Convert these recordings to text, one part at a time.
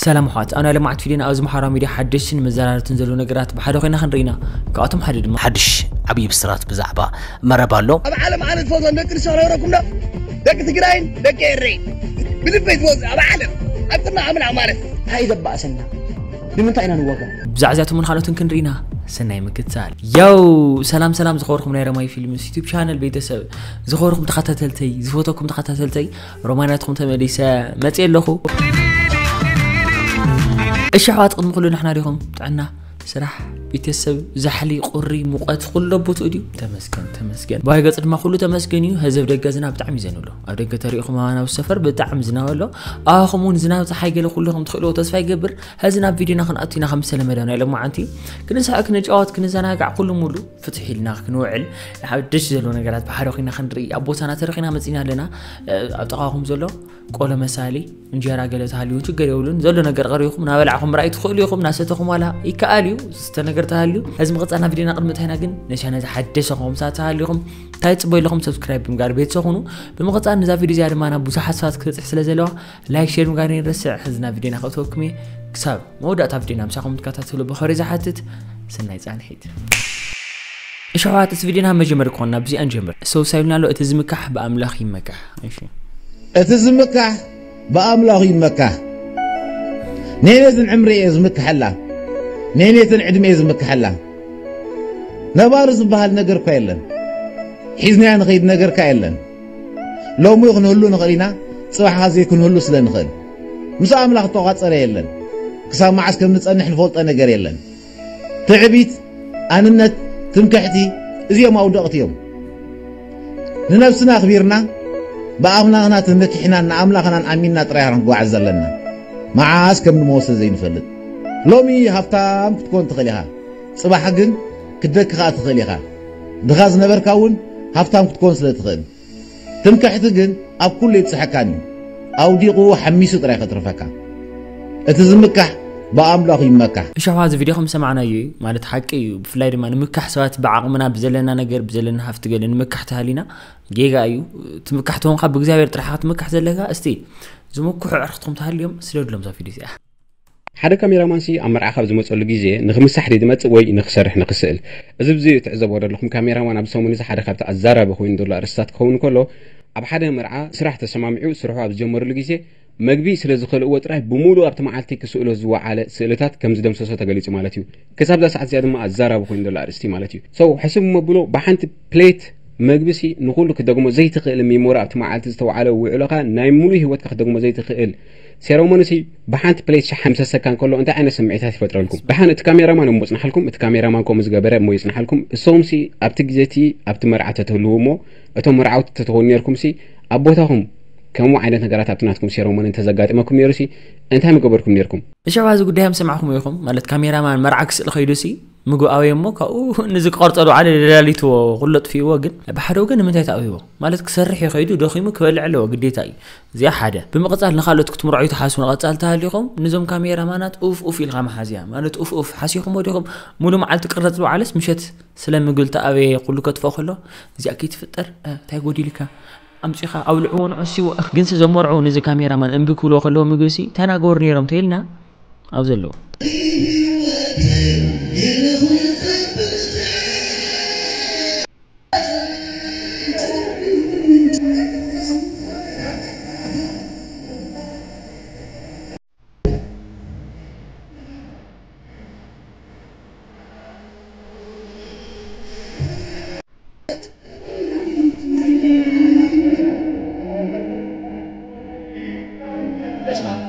ሰላም ኣሕዋት፣ ኣብ ናይ ሎማዓንቲ ቪድዮና ኣብዚ ማሕበራዊ ሚድያ ሓደሽትን መዘራረብትን ዘለዉ ነገራት ብሓደ ኮይና ክንርኢ ኢና። ካብኣቶም ሓደ ድማ ሓድሽ ዓብዪ ብስራት ብዛዕባ መረብ ኣሎ። ኣብ ዓለም ኣነ ዝፈትዎም ደቂ ኣንስትዮ ክነግረኩም ዶ? ደቂ ትግራይን ደቂ ኤረይን ብልበይ ዝወፅእ ኣብ ዓለም ኣብ ቅድሚ ኣምላኽ ማለት እንታይ እዩ ዘባእሰና? ንምንታይ ኢና ንዋጋ? ብዛዕባ እዚኣቶምን ካልኦትን ክንርኢ ኢና። ሰናይ ምክትታል። ያው ሰላም ሰላም ዝኸበርኩም ናይ ረማይ ፊልምስ ዩቱብ ቻነል ቤተሰብ፣ ዝኸበርኩም ተኸታተልተይ፣ ዝፈተኩም ተኸታተልተይ፣ ሮማናትኩም ተመሊሰ መፅእ ኣለኹ። እሺ ኣሕዋት፣ ቅድሚ ኩሉ ንሕና ዲኹም? ጥዕና፣ ስራሕ፣ ቤተሰብ፣ ዛሕሊ፣ ቁሪ፣ ሙቐት፣ ኩሉ ቦትኡ ድዩ? ተመስገን፣ ተመስገን። ባይ ገፅ ድማ ኩሉ ተመስገን እዩ። ህዝብ ደገ ዝናብ ብጣዕሚ ይዘንብ ኣሎ። ኣብ ደገ ተሪእኹም ኣዋን ኣብ ሰፈር ብጣዕሚ ዝናብ ኣሎ። ኣኹም እውን ዝናብ ፀሓይ ገለ ኩሉ ከም ትኽእልዎ ተስፋ ይገብር። ሕዚ ናብ ቪድዮና ክንኣቱ ኢና። ከም ዝተለመደ ናይ ሎማዓንቲ ክንስሕቕ፣ ክንጫወት፣ ክንዘናጋዕ ኩሉ ሙሉ ፍትሕ ኢልና ክንውዕል፣ ሓድሽ ዘሎ ነገራት ብሓደ ኮይና ክንርኢ ኣብ ቦታና ተረኺና መፂና ኣለና። ኣብ ጥቓኹም ዘሎ ቆሎ መሳሊ እንጀራ ገለ ተሃልዩ ችግር የብሉን። ዘሎ ነገር ቀሪብኩም ናበላዕኩም ምርኣይ ትኽእሉ ኢኹም፣ ናሰተኹም ዋላ ይከኣል እዩ። ዝስተ ነገር ተሃልዩ። ሕዚ ምቕፃልና ቪድዮና ቅድሚ ታይና ግን ነሻ ነዚ ሓደሰ ኮምሳ ተሃልዩኹም እንታይ ትፅበዩ ኣለኹም? ሰብስክራይብ ብምግባር ቤተሰብ ኩኑ። ብምቕፃል ነዛ ቪድዮ እዚኣ ድማ ናብ ብዙሓት ሰባት ክትበፅሕ ስለ ዘለዋ ላይክ ሼር ምግባር ይንረስዕ። ሕዚ ናብ ቪድዮና ከእተወኩም እየ። ክሳብ መወዳእታ ቪድዮና ምሳኹም ትከታተሉ ብኸሪ ዝሓትት። ሰናይ ፃንሒት። እሺ ኣሕዋት፣ እዚ ቪድዮና መጀመሪ ክኾንና ብዚኣ ንጀምር። ሰው ሳይብልና ኣሎ፣ እቲ ዝምካሕ ብኣምላኽ ይመካሕ። እሺ። እቲ ዝምካሕ ብኣምላኹ ይመካሕ። ነየነትን ዕምሪ እየ ዝምክሐላ? ነየነትን ዕድመ እየ ዝምክሐላ? ነባሪ ዝበሃል ነገር እኳ የለን። ሒዝናያ ንኸይድ ነገር እኳ የለን። ሎሚ ክንህሉ ንኽእል ኢና፣ ጽባሕ ከኣ ዘይክንህሉ ስለ ንኽእል። ምስ ኣምላኽ እተቋጸረ የለን። ክሳብ መዓስ ከም ንጸንሕ ንፈልጦ ነገር የለን። ትዕቢት፣ ኣንነት፣ ትምክሕቲ፣ እዚኦም ኣውደቕቲ እዮም። ንነብስና ኣኽቢርና፣ ብኣምላኽና ተመኪሕናን ንኣምላኽናን ኣሚንና ጥራይ ኢና ክንጓዓዝ ዘለና። መዓስ ከም ንመወሰ ዘይንፈልጥ። ሎሚ ሃብታም ክትኮን ትኽእል ኢኻ። ጽባሕ ግን ክደኪ ኸኣ ትኽእል ኢኻ። ድኻ ዝነበርካ እውን ሃብታም ክትኮን ስለ ትኽእል። ትምክሕቲ ግን ኣብ ኩሉ ይብጽሐካን እዩ። ኣውዲቑ ሓሚሱ ጥራይ ከትርፈካ። እቲ ዝምካሕ ብኣምላኹ ይመካሕ። እሺ፣ ኣብዚ ቪድዮ ከም ዝሰማዕናዮ እዩ፣ ማለት ሓቂ እዩ። ብፍላይ ድማ ንምካሕ ሰባት ብዓቕምና፣ ብዘለና ነገር፣ ብዘለና ሃፍቲ ገለ ንምካሕ ተሃሊና ጌጋ እዩ። ትምካሕ ተኾንካ ብእግዚኣብሔር ጥራሕ ክትምካሕ ዘለካ። እስቲ ዝምክሑ ኣዕርኽትኩም ተሃልዮም ስደዱሎም እዛ ቪድዮ እዚኣ። ሓደ ካሜራማንሲ ኣብ መርዓ ካብ ዝመጸሉ ግዜ ንኽምሳሕ ድዩ ዝመጽእ ወይ ንኽሰርሕ ንኽስእል? እዚ ብዚ ትዕዘብዎ ዘለኹም ካሜራማን ኣብዚ ሰሙን እዚ ሓደ ካብቲ ኣዛራቢ ኮይኑ ዘሎ ኣርእስታት ክኸውን ከሎ፣ ኣብ ሓደ መርዓ ስራሕ ተሰማሚዑ ስርሑ ኣብ ዝጀመረሉ ግዜ መግቢ ስለ ዝኸልእዎ ጥራይ ብምሉእ ኣብቲ መዓልቲ ክስእሎ ዝወዓለ ስእልታት ከም ዝደምሰሶ ተገሊጹ ማለት እዩ። ክሳብ እዛ ሰዓት እዚኣ ድማ ኣዛራቢ ኮይኑ ዘሎ ኣርእስቲ ማለት እዩ። So ሕስብ እሞ ብሎ ብሓንቲ ፕሌት መግቢ ሲ ንኹሉ ክደግሞ ዘይትኽእል ሚሞሪ ኣብቲ መዓልቲ ዝተወዓለ ውዕሎኻ ናይ ሙሉእ ህይወትካ ክደግሞ ዘይትኽእል ሴረሞኒ ሲ ብሓንቲ ፕሌት ሻሕ ምሰሰካ እንከሎ እንታይ ዓይነት ስምዒታት ይፈጥረልኩም? ደሓን እቲ ካሜራማን እሞ ይጽንሓልኩም፣ እቲ ካሜራማን ከምኡ ዝገበረ እሞ ይጽንሓልኩም። እሶም ሲ ኣብቲ ግዜ እቲ ኣብቲ መርዓ ተትህልዉ እሞ እቶም መርዓውቲ ተትኾኑ ነርኩም ሲ ኣብ ቦታኹም ከምኡ ዓይነት ነገራት ኣብቲ ናትኩም ሴረሞኒ እንተዘጋጥመኩም ነይሩ ሲ እንታይ ምገበርኩም ነርኩም? እሺ፣ ኣብዚ ጉዳይ ከም ሰማዕኹም ኢኹም፣ ማለት ካሜራማን መርዓ ክስእል ከይዱ ሲ ምግቢ ኣበየ እሞ ካብኡ ንዚ ክቐርጸሉ ዓለ ደላሊትዎ ኩሎ ጥፊእዎ። ግን ብሓደ ወገን ንምንታይ ተኣብይዎ? ማለት ክሰርሕ እዩ ከይዱ፣ ደኺሙ ክበልዕ ኣለዎ፣ ግዴታ እዩ። እዚኣ ሓደ። ብምቕጻል ንኻልኦት ክትምርዑ ይትሓስቡ ንቐጻል ተሃሊኹም ንዞም ካሜራማናት ኡፍ ኡፍ ኢልካ መሓዝያ። ማለት ኡፍ ኡፍ ሓሲኹም ወዲኹም ሙሉ መዓልቲ ቅረጽ ዝወዓለስ ምሸት ስለ ምግቢ ዝተኣበየ ኩሉ ከጥፍኦ ከሎ እዚኣ ከይትፍጠር፣ እ፣ እንታይ ጎዲልካ? ኣምጺኻ ኣውልዕዎ ንዑ ሲዎ። ግንሲ ዘመርዑ ንዚ ካሜራማን እምቢ ክብልዎ ከለዉ ምግብሲ እንታይ ናገበሩ ነይሮም ተይልና ኣብ ዘለዉ።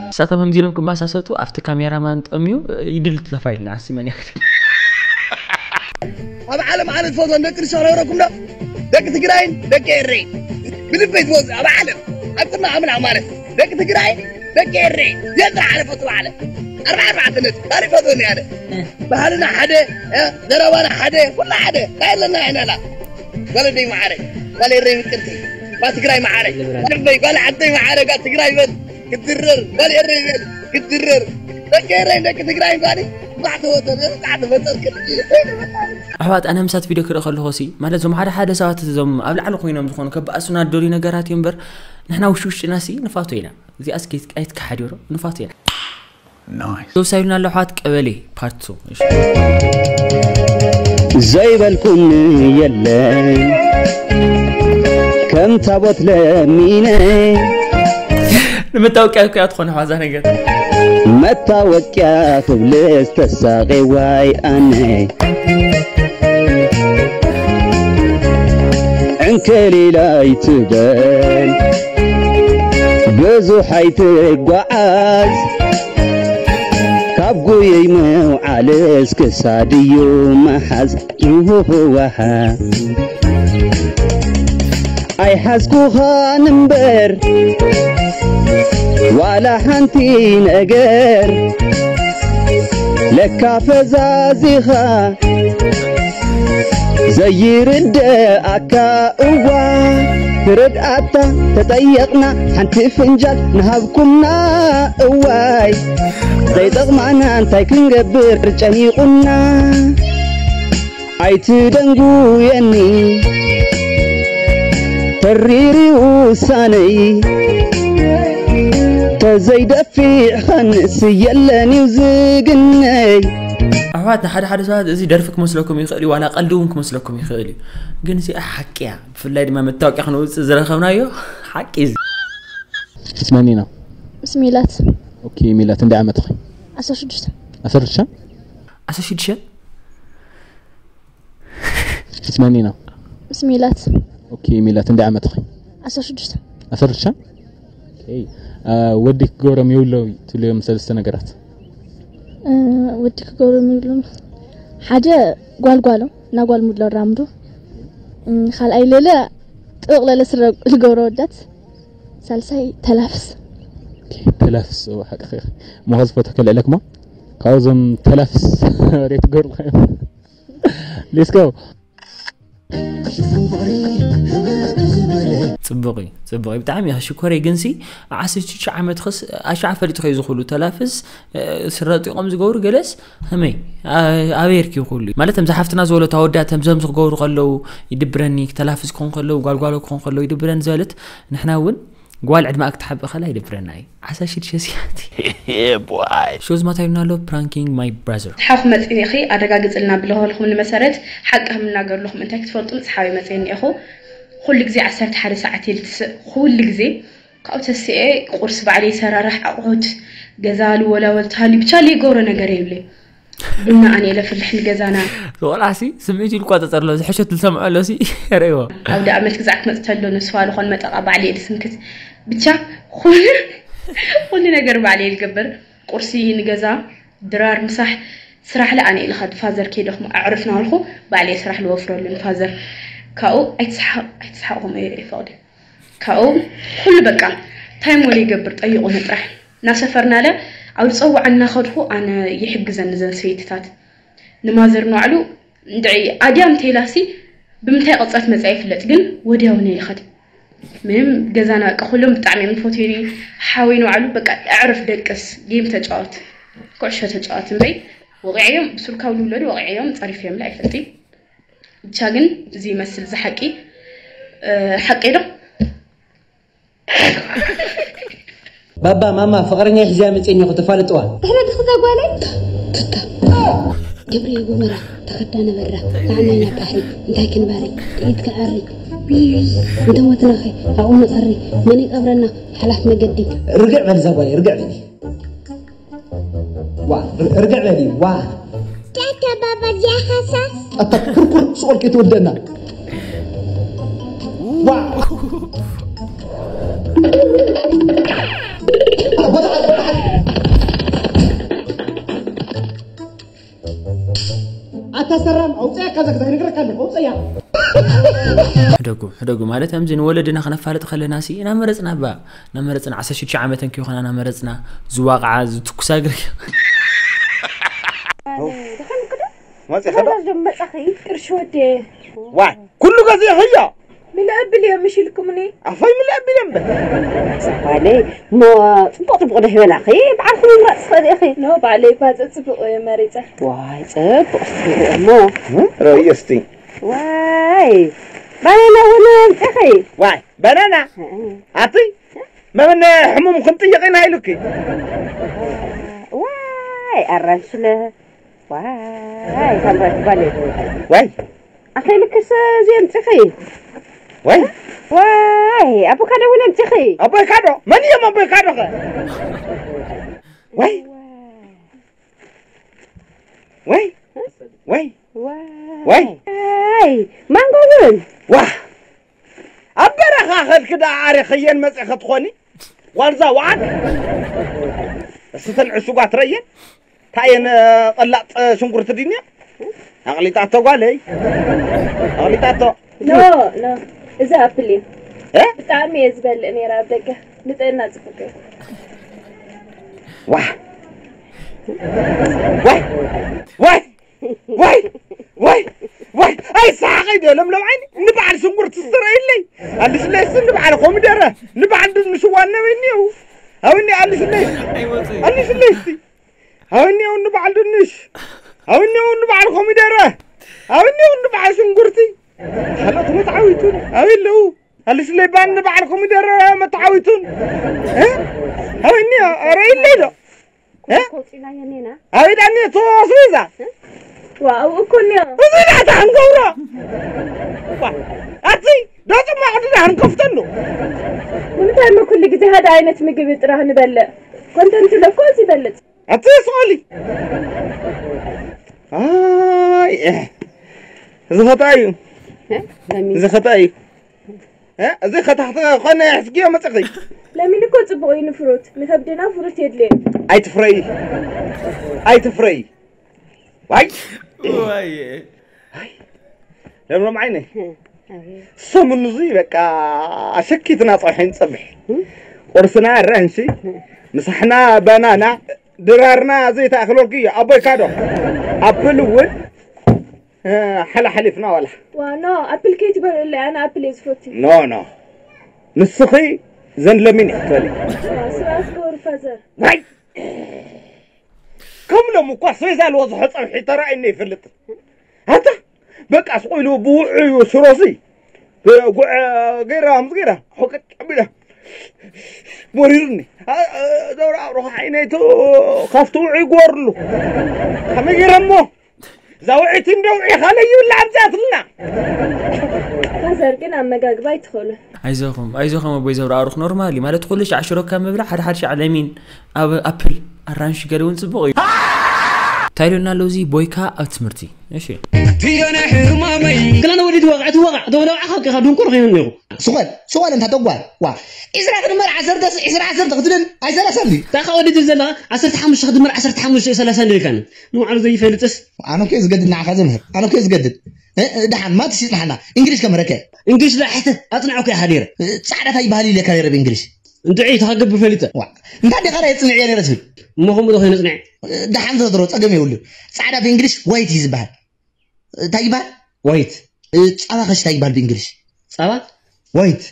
ንሳቶም ከምዚ ኢሎም ክመሳሰጡ ኣብቲ ካሜራማን ጠምዩ ይድልት ለፋይል ንዓሲ መን ያክል። ኣብ ዓለም ኣነ ዝፈትዎም ደቂ ኣንስትዮ ክነግረኩም ዶ? ደቂ ትግራይን ደቂ ኤረይን ብልበይ ዝወፅእ ኣብ ዓለም ኣብ ቅድሚ ኣምላኽ ማለት ደቂ ትግራይን ደቂ ኤረይን የዝለዓለ ፈቱ በዓለ ኣርባዓ ኣርባዕተ ነጥቢ ካልእ ፈትወኒ ኣነ። ባህልና ሓደ፣ እ፣ ዘረባና ሓደ፣ ኩሉ ሓደ። እንታይ ኣለና ኢና ላ? ጓል ኣደይ መዓረይ፣ ጓል ኤረይ ምቅርቲ፣ ጓል ትግራይ መዓረይ፣ ጓል ዓደይ መዓረይ፣ ጓል ትግራይ በል ክትድረር፣ ጓል ኤረይ በል ክትድረር። ደቂ ኤረይ ደቂ ትግራይ ባሊ ባዕተ ወተነ ባዕተ ፈጠር። ኣሕዋት፣ ኣነ ምሳት ቪድዮ ክርኢ ከለኹ ሲ ማለት እዞም ሓደ ሓደ ሰባት እዞም ኣብ ላዕሊ ኮይኖም ዝኾኑ ከበኣሱና ዝደልዩ ነገራት እዩ እምበር ንሕና ውሽጢ ውሽጥና ሲ ንፋቶ ኢና። እዚኣ እስኪ ኣይትከሓድዮ ዶ? ንፋቶ ኢና። ሶስት ሳይሉና ኣለዉ ኣሕዋት ቀበሌ ፓርት ቱ። ዘይበልኩን የለን ከም ታቦት ለሚነ። ንምታወቅያ እኮ እያ ትኾን ሓዛ ነገር። መታወቅያ ክብልስ ተሳቒዋይ ኣነ። ዕንክሊል ኣይትበል ብዙሕ ኣይትጓዓዝ። ካብ ጉየይ ምውዓልስ ክሳድ እዩ ምሓዝ። ይሁሁዋሃ። ኣይሓዝኩኻን እምበር ዋላ ሓንቲ ነገር። ለካ ፈዛዚኻ ዘይርድኣካ እዋ። ርድኣታ ተጠየቕና ሓንቲ ፍንጃል ንሃብኩምና። እዋይ ዘይጠቕማና እንታይ ክንገብር ጨኒቑና። ኣይትደንጉየኒ ተሪሪ ውሳነይ። ተዘይደፊዕኻንስ የለን እዩ ዝግነይ። ኣሕዋት፣ ንሓደ ሓደ ሰባት እዚ ደርፊ ክመስለኩም ይኽእል እዩ፣ ዋላ ቀልዲ እውን ክመስለኩም ይኽእል እዩ። ግን እዚኣ ሓቂ እያ። ብፍላይ ድማ መታወቂያ ክንውፅእ ዝረኸብናዮ ሓቂ እዩ። اسمها نينا. بسم الله. اوكي ميلاد، انت عمتك؟ أسا شدشت. أسرشة؟ ኣሰሽድሸ اسمها نينا. بسم الله. اوكي ميلاد، انت عمتك؟ أسا شدشت. أسرشة؟ اوكي. آه ودك قورم يولو تليوم سلسة نقرات. ودك قورم يولو. حاجة ጓል ጓሎም እና ጓል ሙድሎ ራምዶ ካልኣይ ሌለ ጥቕለለ ስረ ልገብሮ ወዳት ሳልሳይ ተላፍስ ተላፍስ ሓቂ መኸዝ ፎቶ ከልዕለክማ ካብዞም ተላፍስ ሬት ገርልካ ሌስኮ ፅቡቕ እዩ ፅቡቕ እዩ ብጣዕሚ እያ ሽኮረይ ግንሲ ዓሰርተ ሽዱሽተ ዓመት ኸስ ኣሻዕ ፈሊጥኸ እዩ ዝኽሉ ተላፍስ ስረጢቖም ዝገብሩ ገለስ ከመይ ኣበይ ርኪ ይኽሉ ማለት ከምዚ ሓፍትና ዝበሎ ታወዳት ተምዘምዚ ክገብሩ ከለዉ ይድብረኒ ተላፍስ ክኾን ከለዉ ጓልጓሎ ክኾን ከለዉ ይድብረኒ ዝበለት ንሕና እውን ጓል ዕድመኣ ክትሓብእ ከላ ይደብረና እዩ ዓሰርተ ሽዱሽተ ሲያቲ boy ሾዝ ማታ ይብና ኣሎ pranking my brother ሓኹ መፂኒ ኢኺ ኣረጋግፅልና ብለሆልኹምኒ መሰረት ሓቂ ከም እናገርልኹም እንታይ ክትፈልጡ ምፅሓዊ መፅኒ ኢኹ ኩሉ ግዜ ዓሰርተ ሓደ ሰዓት እየ ልትስእ ኩሉ ግዜ ካብኡ ተሲኤ ቁርሲ ባዕለይ ይሰራርሕ ኣቑሑት ገዛ ልወላወል ተሃልዩ ብቻ ለይገብሮ ነገር የብለይ ቡና ኣነ እየ ለፍልሕ ንገዛና ቆልዓሲ ስምዒት ኢሉ ይቋፀፀር ኣሎ እዚ ሕሸት ዝሰምዖ ኣሎ ሲ የርእይዎ ኣብ ደኣመት ግዛዕ ክመፅ ተሎ ንስዋ ልኾን መጠቓ ባዕለይ እየ ልስንክት ብቻ ኩሉ ኩሉ ነገር ባዕለይ እየ ልገብር ቁርሲ ንገዛ ድራር ምሳሕ ስራሕ ለ ኣነ እየ ልኸድ ፋዘር ከይደኽሞ ኣዕርፍ ናበልኹ ባዕለይ እየ ስራሕ ልወፍረሉ ንፋዘር ካብኡ ኣይትስሓቕ ኣይትስሓቕኹም እየ ፈቕዲ ካብኡ ኩሉ በቃ ታይም ወለ ይገብር ጠይቑኒ ጥራሕ እናሰፈርናለ ኣብ ዝፀውዓ እናኸድኹ ኣነ ይሕግዘኒ ዘን ሰበይትታት ንማዘር ንባዕሉ እንድዒ ኣድያም ተይላሲ ብምንታይ ቅፀት መፅኣ ይፍለጥ ግን ወድያው ነይ ልኸድ ምንም ገዛና በቃ ኩሎም ብጣዕሚ እዮም ዝፈትዩኒ ሓወይ ንባዕሉ በቃ ኣዕርፍ ደቅስ ጌም ተጫወት ኩዕሾ ተጫወት እምበይ ወቂዐዮም ብሱልካው ዝውለዱ ወቂዐዮም ፀሪፈዮም ላ ኣይፈልጥ ብቻ ግን እዚ ይመስል እዚ ሓቂ ሓቂ ዶ ባባ ማማ ፍቕረኛ ሒዝያ መፅየ እኒኹ ተፋልጥዋ። ድሕሪ ድኽዛ ጓለይ ገብርኤ ጎመራ ተኸዳ ነበራ ጣዕመኛ ባሕሪ እንታይ ክንባሪ ጥይት ክዓሪ እንተሞትናኸ ኣብኡ ንቐሪ መን ይቀብረና ሓላፍ መገዲ ርግዕ በል እዛ ጓለይ ርግዕ በሊ ዋ ርግዕ በሊ ዋ ጫካ ባባ ዚያ ሃሳስ ኣታ ኩርኩር ስቆል ከይትወደና ዋ ኣታ ሰራም ኣውፅያ ካዛ ክዛ ይነግረካ ኣለኹ ኣውፅያ ሕደጉ ሕደጉ ማለት ከምዚ ንወለድና ክነፋልጥ ከለና ሲ እናመረፅና ባ እናመረፅና ዓሰርተ ሽዱሽተ ዓመተን ከይኮና እናመረፅና ዝዋቕዓ ዝትኩሳ እግሪ መፅኻ ዶ መፃኺ ቅርሺ ወዴ ዋይ ኩሉ ገዚእኽዮ ምልእ ብል እዮም ምሽ ኢልኩምኒ ኣፈይ ምልእ ብል እዮም በል ሰፋለይ እሞ ፅቡቕ ፅቡቕ ዶ ይበላኺ በዓልኺ ምምራፅ ትኽእሊ ኢኺ ኖ ባዕለይ እኳ ፅፅቡቕ እየ መሪፀ ዋይ ፅቡቕ እሞ ረእዮ እስቲ ዋይ ባናና እውን ኣምፂኺ ዋይ ባናና ኣቲ መምን ሕሙም ክንጥይቕ ኢና ኢሉኪ ዋይ ኣራንሽለ ዋይ ሳምራዊት ጓለይ ዋይ ኣኸይ ልክሰ እዚ ኣምፂኺ ዋይ ዋይ ኣቦካዶ እውን ኣምፂኺ ኣቦይ ካዶ መን እዮም ኣቦይ ካዶ ኸ ዋይ ዋይ ዋይ ዋይ ዋይ ማንጎ እውን ዋ ኣብ በረኻ ኸድኪ ደኣ ዓሪኸየን መፂኺ ትኾኒ ጓልዛ ዋዓግ እስተን ዕሹጓት ረየን ታየን ቀላጥ ሽንኩርቲ ድንያ ኣቕሊጣቶ ጓለይ ኣቕሊጣቶ ኖ ኖ እዚ ኣፕል እዩ እ? ብጣዕሚ እየ ዝበልዕ ነይረ ኣብ ደገ ንጥዕና ፅቡቅ እዩ ዋ ዋይ ዋይ ዋይ ዋይ ዋይ ኣይሰሓቐይ ዶ ለምለም ዓይኒ ንበዓል ሽንኩርቲ ዝተረእየለይ ኣልስለይስ ንበዓል ኮሚደረ ንበዓል ድንሽ ዋነው እኒው ኣውኒ ኣልስለይስ ኣልስለይስ ኣውኒ ኣውኒ በዓል ድንሽ ኣውኒ ኣውኒ በዓል ኮሚደረ ኣውኒ ኣውኒ በዓል ሽንኩርቲ ካልኦት መተዓዊቱን ኣበይ ኣለዉ ኣልስለይ ባኒ በዓል ኮሚደረ መተዓዊቱን ኣውኒ ኣረ ኢለይ ዶ ኮፂናዮ ኔና ኣበይ ዳኒ ተዋስዛ ዋ ኣብኡ እኮ እኒኦ እዚ ዳታ ክንገብሮ ኣቲ ዶ ፅማቕ ድዳ ክንከፍተሉ ንምንታይ እሞ ኩሉ ግዜ ሓደ ዓይነት ምግቢ ጥራሕ ንበልዕ ኮንተንት ለኮ እዚ ይበልፅ ኣቲ ስኦሊ ኣይ እዚ ኸታ እዩ እዚ ኸታ እዩ እዚ ኸታ ኮነ ሕስግዮ መፅኺ ለሚን እኮ ፅቡቅ እዩ ንፍሩት ንከብድና ፍሩት የድልዮ ኣይትፍረይ ኣይትፍረይ ዋይ ዋየ ለምለም ዓይነ ሰሙን እዚ በቃ ኣሸኪትና ፀብሒ ንፀብሕ ቁርስና ኣራንሺ ምሳሕና ባናና ድራርና ዘይተኣክለልኩ እዩ ኣቦይካዶ ኣፕል እውን ሓላሓሊፍና ዋላ ዋ ኖ ኣፕል ከይትበልዑለይ ኣነ ኣፕል እየ ዝፈቱ ኖ ኖ ንስኺ ዘን ለሚን ክትበሊ ስርዓት ገበሩ ፋዘር ዋይ ከም ሎም እኳ ሰበይ ዛለዎ ዝሖ ፀብሒ ተራእይኒ ይፈልጥ ኣታ በቃ ስቆ ኢሉ ብውዑዩ ስሮሲ ጉዕ ገይራ ምስ ገይራ ሆቀጭ ኣቢላ መሪርኒ ደብረ ኣብረኻ ዓይነይቱ ካብቲ ውዑይ ይጎርሉ ከመይ ገይረ እሞ እዛ ውዒት እንደ ውዒ ካለይ ይብላ ኣብዚኣትልና ፋዘር ግን ኣመጋግባ ኣይትኽእሉ ኣይዞኹም ኣይዞኹም ኣቦይ ዘብረ ኣሩኽ ኖርማል እዩ ማለት ኩሉ ሻዕ ሽሮካ ምብላዕ ሓደ ሓደ ሻዕ ለሚን ኣብ ኣፕል ኣራንሽ ገለ እውን ፅቡቕ እዩ እንታይ ኢሉና ኣሎ እዚ ቦይካ ኣብ ትምህርቲ እሺ ትዮነ ሕማመይ ክላነ ወዲ ትወቕዕ ትወቕዕ ተወለውዓ ካብ ቂኻ ድንቁር ኸይኑ ነይሩ ስኾል ስኾል እንታ ተጓል ዋ ዕስራ ክድመር ዓሰርተ ዕስራ ዓሰርተ ክትብል ኣይሰላሳን ድዩ እንታይ ካብ ወዲ ትብል ዘለኻ ዓሰርተ ሓሙሽተ ክድመር ዓሰርተ ሓሙሽተ ሰላሳን ድልካኒ ንባዕሉ ዘይፈልጥስ ኣነ ኮ ዝገድድ ንዓኻ ዘምህር ኣነ ኮ ዝገድድ ደሓን ማትስ ይፅናሓና እንግሊሽ ከምህረከ እንግሊሽ ዳ ሕተት ኣፅንዐኩ ኢኻ ነይረ ፃዕዳ እንታይ ይበሃል ኢለካ ነይረ ብእንግሊሽ እንድዒ ተኸግብ ፈሊጠ እንታይ ዲኻ ናይ ፅንዕ እየ ነይረ ትብል እሞ ከምኡ ዶ ከይነ ፅንዐ ደሓን ተድሮ ፀገም የብሉ ፃዕዳ ብእንግሊሽ ዋይት እዩ ዝበሃል እንታይ ይበሃል ዋይት ፃባ ኸሽ እንታይ ይበሃል ብእንግሊሽ ፃባ ዋይት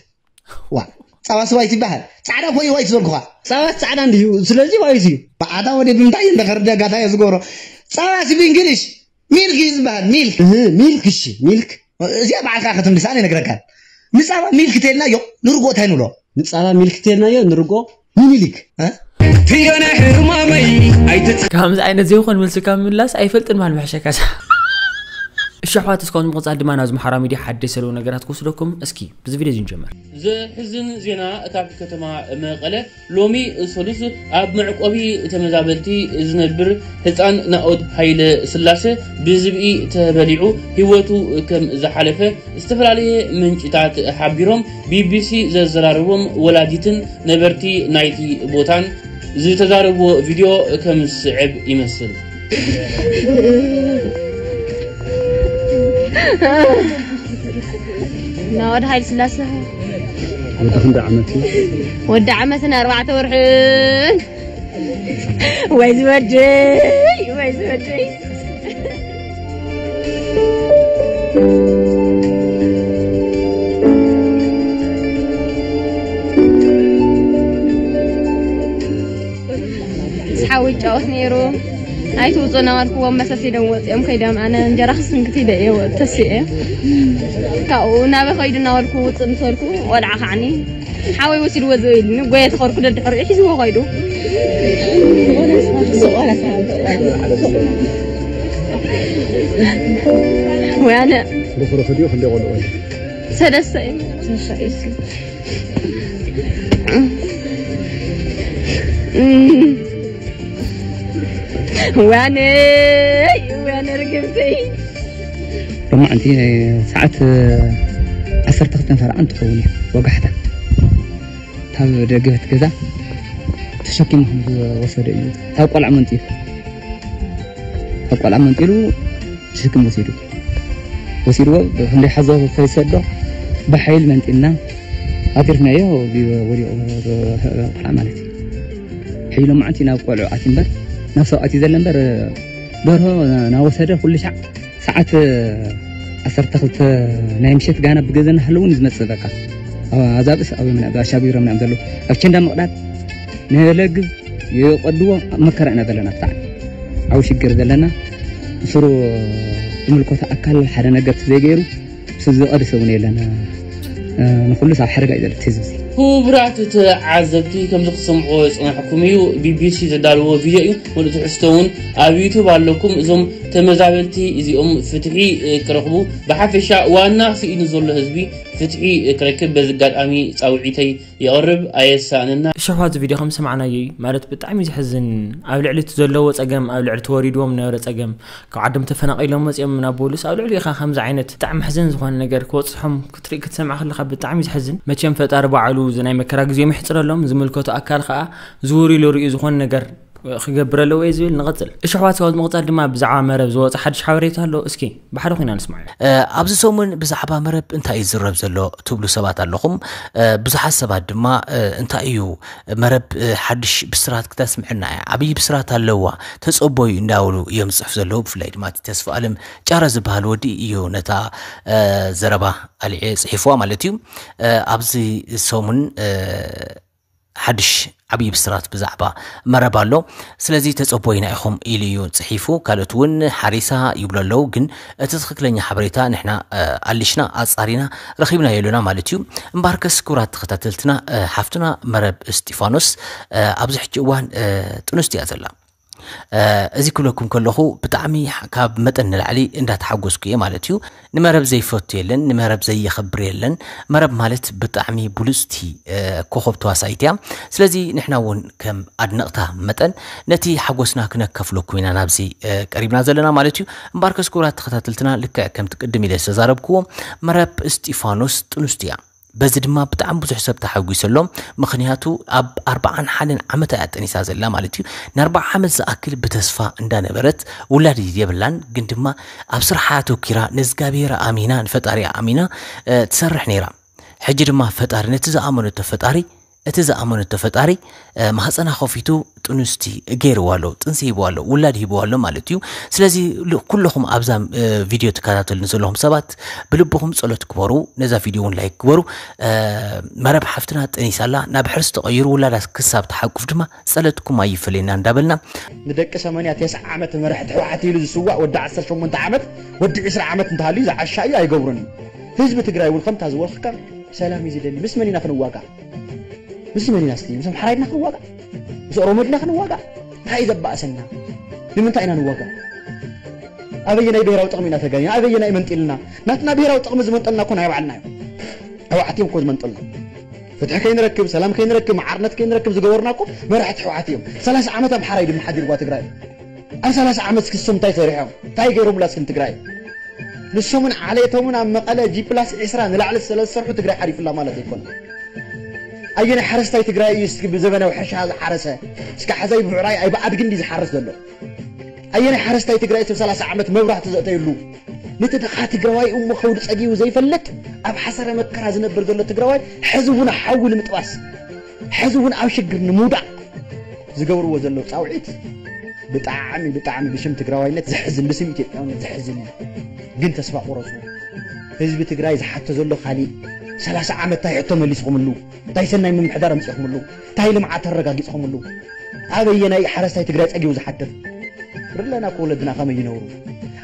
ዋ ፃባ ስዋይት ይበሃል ፃዕዳ ኮይ ዋይት ዝበልኩኻ ፃባ ፃዕዳ እንድዩ ስለዚ ዋይት እዩ በዓታ ወደ ብምንታይ እንደ ከርደ ጋታ እየ ዝገብሮ ፃባ ሲ ብእንግሊሽ ሚልክ እዩ ዝበሃል ሚልክ ሚልክ እሺ ሚልክ እዚኣ በዓልካ ክትምልሳ ኣነ ነግረካን ንፃባ ሚልክ ተልናዮ ንርጎ እንታይ ንብሎ ንፃባ ሚልክ ተልናዮ ንርጎ ሚኒሊክ ትዮነ ሕማመይ ኣይትት ከምዚ ዓይነት ዘይኮን መልሲ ካብ ምላስ ኣይፈልጥን ማል መሕሸካሳ እሺ ኣሕዋት እስካሁን ምቕፃል ድማ ናብዚ ማሕበራዊ ሚድያ ሓደሽ ዘለዉ ነገራት ክወስደኩም እስኪ ብዚ ቪድዮ እዚ ንጀምር ዘሕዝን ዜና ካብ ከተማ መቐለ ሎሚ ሰሉስ ኣብ መዕቆቢ ተመዛበልቲ ዝነብር ህፃን ናኦድ ሃይለ ስላሰ ብዝብኢ ተበሊዑ ህይወቱ ከም ዝሓለፈ ዝተፈላለየ ምንጭታት ሓቢሮም። ቢቢሲ ዘዘራረቦም ወላዲትን ነበርቲ ናይቲ ቦታን ዝተዛረብዎ ቪድዮ ከም ዝስዕብ ይመስል። ናኦድ ሃይለ ስላሰ ወዲ ክንደይ ዓመት እዩ? ወዲ ዓመትን ኣርባዕተ ወርሕን ወይ ዝወደይ ወይ ዝወደይ ሓዊ ይጫወት ነይሩ ኣይትውፁ እናበልክዎም መሰስ ኢሎም ወፂኦም ከይዶም ኣነ እንጀራ ክስንክት ኢለ እየ ተሲኤ ካብኡ ናበ ከይዱ እናበልኩ ውፅእ ምስ በልኩ ቆልዓ ከዓኒ ሓወይ ወሲድዎ ዝብል ኢሉኒ ጎየ ተኸርኩ ደድሕሪኡ ሒዝዎ ከይዱ ወያነ ብኽሪ ክድዮ ክንደይ ቆልዑ ሰለስተ እዮም። ወያነ ወያነ ርግምተይ ሎማዕንቲ ሰዓት ዓሰርተ ክልተ ፈረቓ እንትኸውን እዩ ወጋሕታ ካብ ደገ እቲ ገዛ ተሸኪሙ ከም ዝወሰደ እዩ። ካብ ቆልዓ መንጢሉ ካብ ቆልዓ መንጢሉ ተሸኪሙ ወሲዱ ወሲድዎ ክንደይ ሓዞ ከይሰዶ ብሓይል መንጢልና ኣትርፍናዮ። ወዲቑ ቆልዓ ማለት እዩ። ሕጂ ሎማዕንቲ ናብ ቆልዑ ኣትዩ እምበር ናብ ሰብኣት እዩ ዘለ እምበር ደርሆ ናወሰደ ኩሉ ሻዕ ሰዓት ዓሰርተ ክልተ ናይ ምሸት ጋና ብገዘና ህለውን ዝመፅእ በቃ ኣዛብእስ ኣብ ምና ኣሻጊሮም ምናም ዘለዉ ኣብ ቸንዳ ምቕዳድ ንለግብ የቀድዎ ኣብ መከራ ኢና ዘለና ብጣዕሚ ዓው ሽግር ዘለና ብስሩ ዝምልኮተ ኣካል ሓደ ነገር ዘይገይሩ ብሱ ዝቐድስ እውን የለን ንኩሉስ ኣብ ሓደጋ እዩ ዘሎ ህዝቢ ክቡራት ተዓዘብቲ ከምዚ ክትሰምዕዎ ዝፀናሕኩም እዩ ቢቢሲ ዘዳለዎ ቪድዮ እዩ ሙሉእ ትሕዝቶ እውን ኣብ ዩቱብ ኣለኩም እዞም ተመዛበልቲ እዚኦም ፍትሒ ክረኽቡ ብሓፈሻ ዋና ስኢኑ ዘሎ ህዝቢ ፍትሒ ክረክብ በዚ ኣጋጣሚ ፃውዒተይ የቕርብ ኣየሳእነና። እሺ ኣሕዋት እዚ ቪድዮ ከም ዝሰማዕናዮ እዩ ማለት ብጣዕሚ እዩ ዘሕዝን ኣብ ልዕሊ እቲ ዘለዎ ፀገም ኣብ ልዕሊ ተወሪድዎም ዝነበረ ፀገም ካብ ዓዶም ተፈናቒሎም መፂኦም ናብ ፖሊስ ኣብ ልዕሊ ኢኻ ከምዚ ዓይነት ብጣዕሚ ሕዝን ዝኾነ ነገር ክበፅሖም ክትርኢ ክትሰምዕ ከለኻ ብጣዕሚ እዩ ዘሕዝን መቸም ፈጣሪ ባዕሉ እዚ ናይ መከራ ግዜኦም ይሕፅረሎም ዝምልከቶ ኣካል ከዓ ዝውር ኢሉ ሪኡ ዝኾነ ነገር ክገብር ኣለዎ እየ ዝብል ንቐፅል እሺ ኣሕዋት ካብ ምቕፃል ድማ ብዛዕባ መረብ ዝወፀ ሓድሽ ሓበሬታ ኣሎ እስኪ ብሓደ ኮይና ንስማዕ ኣብዚ ሰሙን ብዛዕባ መረብ እንታይ እዩ ዝረብ ዘሎ ትብሉ ሰባት ኣለኹም ብዙሓት ሰባት ድማ እንታይ እዩ መረብ ሓድሽ ብስራት ክተስምዐና እያ ዓብዪ ብስራት ኣለዋ ተፀቦዩ እንዳበሉ እዮም ዝፅሕፉ ዘለዉ ብፍላይ ድማ እቲ ተስፋ ኣለም ጫረ ዝበሃል ወዲ እዩ ነታ ዘረባ ኣልዒ ፅሒፍዋ ማለት እዩ ኣብዚ ሰሙን ሓድሽ ዓብዪ ብስራት ብዛዕባ መረብ ኣሎ ስለዚ ተፀቦይና ኢኹም ኢሉ እዩ ፅሒፉ ካልኦት እውን ሓሪሳ ይብሉ ኣለዉ ግን እቲ ትክክለኛ ሓበሬታ ንሕና ኣሊሽና ኣፃሪና ረኺብና የሉና ማለት እዩ እምበርከስ ክቡራት ተኸታተልትና ሓፍትና መረብ እስጢፋኖስ ኣብዚ ሕጂ እዋን ጥኑስቲ እያ ዘላ እዚ ክብለኩም ከለኹ ብጣዕሚ ካብ መጠን ንላዕሊ እንዳተሓጎስኩ እየ ማለት እዩ ንመረብ ዘይፈቱ የለን ንመረብ ዘየኸብር የለን መረብ ማለት ብጣዕሚ ብሉፅቲ ኮኸብ ተዋሳኢት እያ ስለዚ ንሕና እውን ከም ኣድነቕታ መጠን ነቲ ሓጎስና ክነካፍለኩም ኢና ናብዚ ቀሪብና ዘለና ማለት እዩ እምበርከስ ክቡራት ተኸታተልትና ልክዕ ከምቲ ቅድም ኢለ ዝተዛረብክዎ መረብ እስጢፋኖስ ጥኑስቲ እያ በዚ ድማ ብጣዕሚ ብዙሕ ሰብ ተሓጒሰሎም ምኽንያቱ ኣብ ኣርባዓን ሓደን ዓመታ እያ ጠኒሳ ዘላ ማለት እዩ ንኣርባዓ ዓመት ዝኣክል ብተስፋ እንዳነበረት ውላድ የብላን ግን ድማ ኣብ ስርሓ ኣተኪራ ንእዝጋብሔር ኣሚና ንፈጣሪ ኣሚና ትሰርሕ ነይራ ሕጂ ድማ ፈጣሪ ነቲ ዝኣመነቶ ፈጣሪ እቲ ዝኣመነቶ ፈጣሪ ማህፀና ከፊቱ ጥኑስቲ ገይርዋ ኣሎ ጥንሲ ሂብዋ ኣሎ ውላድ ሂብዋ ኣሎ ማለት እዩ ስለዚ ኩለኹም ኣብዛ ቪድዮ ትከታተሉ ዘለኹም ሰባት ብልብኹም ፀሎት ክበሩ ነዛ ቪድዮ እውን ላይክ ክበሩ መረብ ሓፍትና ጠኒሳ ኣላ ናብ ሕርስ ተቐይሩ ውላዳ ክሳብ ተሓቁፍ ድማ ፀለትኩም ኣይፈለየና እንዳበልና ንደቂ ሰማንያ ተስዓ ዓመት መራሕቲ ህወሓት ኢሉ ዝስዋእ ወዲ ዓሰርተ ሸሞንተ ዓመት ወዲ ዕስራ ዓመት እንተሃልዩ ዝዓሻ እዩ ኣይገብሮን እዩ ህዝቢ ትግራይ እውን ከምታ ዝበልካ ሰላም እዩ ዝደሊ ምስ መን ኢና ክንዋጋእ ምስ መን ኢና እስቲ ምስ ኣምሓራ ድና ክንዋጋእ ምስ ኦሮሞ ድና ክንዋጋእ እንታይ እዩ ዘባእሰና ንምንታይ ኢና ንዋጋእ ኣበየናይ ብሄራዊ ጥቕሚ ኢና ተጋይና ኣበየናይ መንጢልና ናትና ብሄራዊ ጥቕሚ ዝመንጠልና እኮ ናይ ባዕልና እዩ ህወሓት እዮም እኮ ዝመንጠልና ፍትሒ ከይንረክብ ሰላም ከይንረክብ መዓርነት ከይንረክብ ዝገበሩና እኮ መራሕቲ ህወሓት እዮም ሰላሳ ዓመት ኣምሓራ እዩ ድማ ሓዲርዋ ትግራይ ኣብ ሰላሳ ዓመት እስኪ ንሶም እንታይ ሰሪሖም እንታይ ገይሮምላ እስኪ ንትግራይ ንሶምን ዓሌቶምን ኣብ መቐለ ጂ ፕላስ ዕስራ ንላዕሊ ስለ ዝሰርሑ ትግራይ ሓሪፍላ ማለት ኣይኮነን ኣየናይ ሓረስታይ ትግራይ እዩ እስኪ ብዘበናዊ ሕርሻ ዝሓረሰ እስኪ ሓዛይ ብዕራይ ኣይ ብኣድጊ እንዲ ዝሓርስ ዘሎ ኣየናይ ሓረስታይ ትግራይ እቲ ሰላሳ ዓመት መብራህቲ ዘእተየሉ ነቲ ድኻ ትግራዋይ እሞ ከውዲ ፀጊቡ ዘይፈልጥ ኣብ ሓሰረ መከራ ዝነብር ዘሎ ትግራዋይ ሕዚ እውን ሓዊ ንምጥባስ ሕዚ እውን ኣብ ሽግር ንምውዳቕ ዝገብርዎ ዘለዉ ፃውዒት ብጣዕሚ ብጣዕሚ ብሽም ትግራዋይነት ዘሕዝን ብስም ኢትዮጵያውነት ዘሕዝን እዩ ግን ተስፋ ቁረፁ ህዝቢ ትግራይ ዝሓቶ ዘሎ ካሊእ ሰላሳ ዓመት ታይ ሕቶ መሊስኹምሉ ታይ ሰናይ ምምሕዳር ኣምፂኹምሉ ታይ ልምዓት ኣረጋጊፅኹምሉ ኣበየናይ ሓረስታይ ትግራይ ፀጊቡ ዝሓድር ርለና እኮ ወለድና ከመይ ይነብሩ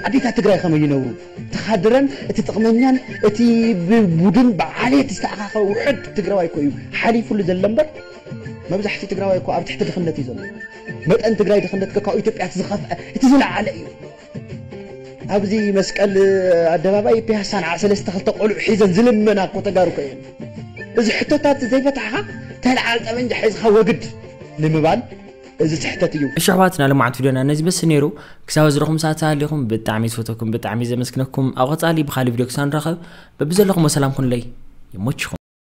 ኣዴታት ትግራይ ከመይ ይነብሩ ተኻድረን እቲ ጥቕመኛን እቲ ብቡድን ብዓሌት ዝተኣኻኸበ ውሕድ ትግራዋይ እኮ እዩ ሓሊፉሉ ዘሎ እምበር መብዛሕትኡ ትግራዋይ እኮ ኣብ ትሕቲ ድኽነት እዩ ዘሎ መጠን ትግራይ ድኽነት ካብ ኢትዮጵያ እቲ ዝኸፍአ እቲ ዝለዓለ እዩ። ኣብዚ መስቀል ኣደባባይ ፒያሳ ንዓ ሰለስተ ክልተ ቆልዑ ሒዘን ዝልመና እኮ ተጋሩ እኮ እየን። እዚ ሕቶታት ዘይፈታሕኻ ተልዓል ጠመንጃ ሒዝኻ ወግድ ንምባል እዚ ስሕተት እዩ። እሺ ኣሕዋትና፣ ልማዓት ቪድዮና ነዚ በስ ነይሩ። ክሳብ ዝረኹም ሰዓት ተሃሊኹም ብጣዕሚ ዝፈተኩም፣ ብጣዕሚ ዘመስግነኩም። ኣብ ቀጻሊ ብኻሊ ቪድዮ ክሳብ ንራኸብ በብዘለኹም ሰላም ኩንለይ። ይሞችኹም።